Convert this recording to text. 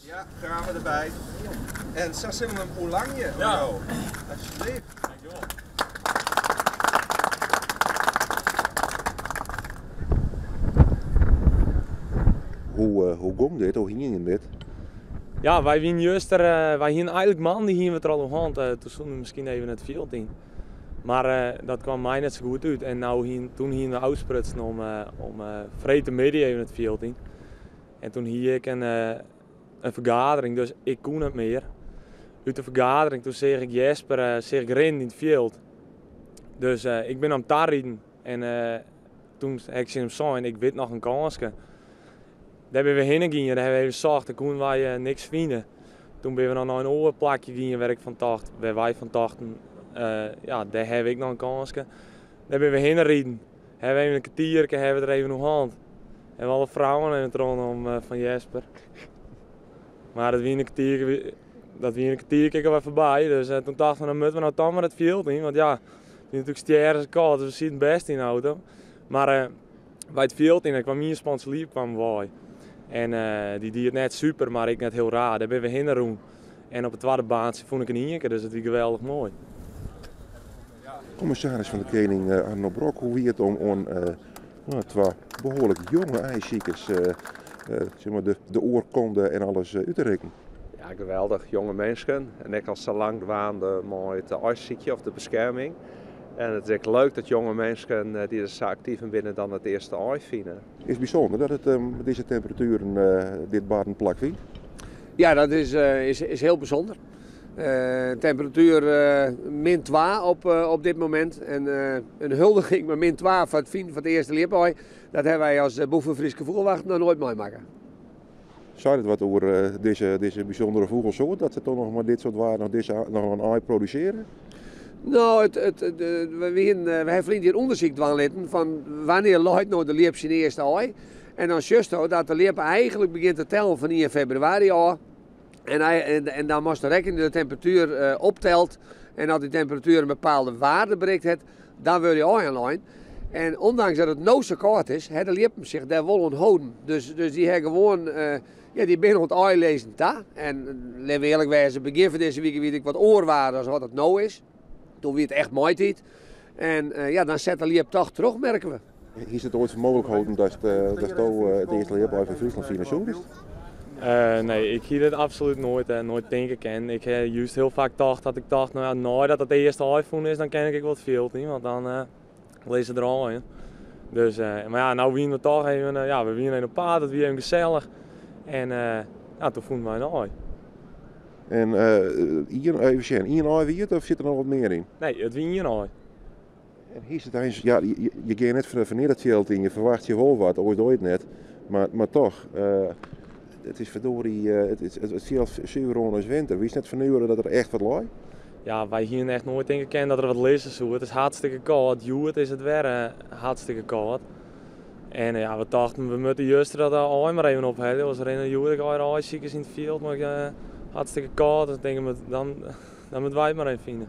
Ja, graven derby. En sa sille we him oerlangje oan jo. Alsjeblieft. Dankjewol. Hoe, hoe gong dit? Hoe hiene jim dit? Ja, wy wienen juster, wy hienen eigenlik moandei hienen we it der al oer hân, toen soenen we miskien even it fjild yn. Mar dat kwam my net sa goed út en nou hien, toen hienen we ôfsprutsen om, om freedtemiddei even it fjild yn. En toen hie ik in, in fergadering, dus ik koe net mear. Ut de fergadering, toen seach ik Jesper seach ik rinnen yn it fjild. Dus ik bin him tariden en toen ha ik tsjin him sein, ik wit noch in kânske. Dêr binne we hinne gien, dêr hawwe we even socht, dêr koenen wy niks fine. Toen binne we noch nei in oar plakje gien wêr ik fan tocht, wêr wy fan tochten, ja, dêr hawwe ik noch in kânske. Dêr binne we hinne riden. Hawwe we even in kertierke, hawwe we der even oer hân. Hawwe we alle frouwen even trochnommen fan Jesper. Mar dat wie in kertierke, dat wie in kertierke ek alwer foarby. Dus toen tochten we, dan moatte we no toch mar it fjild yn. Want ja, it wie natuerlik stjerrenskoud, dus we sieten bêst yn de auto. Mar by it fjild yn, der kwam ien spantsje ljip kwam wei. En dy die it net super, mar ek net hiel raar. Dêr binne we hinne rûn. En op it twadde baantsje fûn ik in ienke, dus it wie geweldich moai. Kommissaris fan de Kening Arno Brok, hoe wie it om oan no, twa behoarlik jonge aaisikers zeg maar de oarkonde en alles út te rikken? Ja, geweldich. Jonge minsken en ek al sa lang dwaande mei it aaisykjen of de beskerming. En it is ek leuk dat jonge minsken dy't der sa aktyf yn binne dan it earste aai fine. Is it bysûnder dat it mei dizze temperatueren dit barren plakfynt? Ja, dat is, is, is hiel bysûnder. Temperatuer min 2 op dit momint. En in huldiging mei min 2 foar it finen fan it earste ljipaai, dat hawwe wy as Bûn fan Fryske Fûgelwachten noch noait meimakke. Seit it wat oer dizze, dizze bysûndere fûgelsoart, dat se toch noch mei dit soart waar noch, dizze, noch in aai produsearje? No, it, it, we, wienen, we hawwe ferline jier ûndersyk dwaan litten fan wannear leit no de ljip syn earste aai. En dan sjochsto dat de ljip eigentlik begjint te tellen fan 1 febrewaris ôf. En, en, en dan moatst rekkenje dat de temperatuer optelt. En as dy temperatuer in bepaalde waarde berikt hat, dan wurde dy aaien lein. En ondanks dat it no sa kâld is, ha de ljippen sich dêr wol oan holden. Dus, dus dy ha gewoan, ja, dy binne oan it aailizzen ta. En litte we earlik wêze, begjin fan dizze wike wie it ek wat oar waar as wat it no is. Toen wie it echt maitiid. En ja, dan set de ljip toch troch, merke we. Hiest it oait foar mooglik holden datsto it earste ljipaai fan Fryslân fine soest? Nee, ik hie dit absolút noait, noait tinke kinnen. Ik ha júst hiel faak tocht dat ik tocht, no ja, neidat it earste aai fûn is, dan kin ik ek wol it fjild yn, want dan lizze der aaien. Dus, mar ja, no wiene we toch even, ja, we wiene even op paad, it wie even gesellich. En ja, toen fûnen wy in aai. En ien, even sjen, ien aai wie it of sit der noch wat mear yn? Nee, it wie ien aai. En hiest it eins, ja, je gean net foar neat it fjild yn, je ferwachtsje wol wat, oars dogge je it net. Mar toch, it is verdorie, it fielt suver oan as winter. Wist net fernuvere dat der echt wat lei? Ja, wy hienen echt noait tinke kinnen dat der wat lizze soe. It is hartstikke kâld, hjoed is it wer hartstikke kâld. En ja, we tochten, we moatte juster dat aai mar even ophelje, oars rinne hjoed ek allegear aaisikers yn it fjild, mar hartstikke kâld. Dus tinken we, dan, dan moatte wy it mar even fine.